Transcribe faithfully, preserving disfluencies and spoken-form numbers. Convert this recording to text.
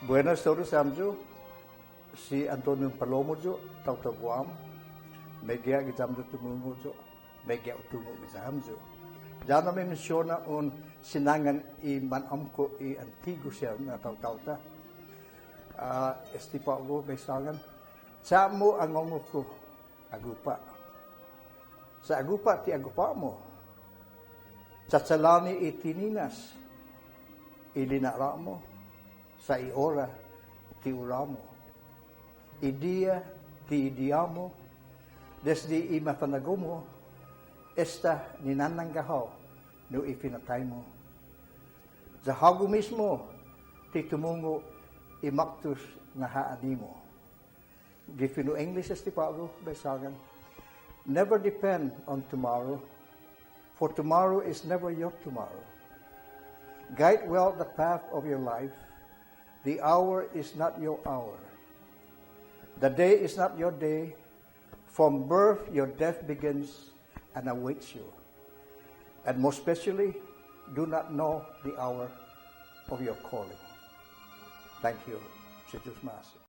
Buenas todus hamyo. Si Antonio Palomo yu', taotao Guam. Meggai giya hamyo tumungo' yu'. Meggai hu tungo' giya hamyo. Ya nai mensiona un sinangan i manåmko' i antigu siha na taotao-ta. Ah, este på'go bai sångan. Cha'-mu angongo'-ku agupa'. Sa' agupa' ti agupa'-mu. Chachalåni i tininas i lina'la'-mu, sa' i ora ti ora-mu. I diha ti i diha-mu, desde i mafa'nå'gue-mu, esta ninanangga hao nu i finatai-mu. Ya hågu mismo ti tumungo' i måktos na ha anai-mu. Gi fino' English este på'go bai sångan. Never depend on tomorrow, for tomorrow is never your tomorrow. Guide well the path of your life. The hour is not your hour. The day is not your day. From birth, your death begins and awaits you. And most especially, do not know the hour of your calling. Thank you. Si Yu'os ma'åse'.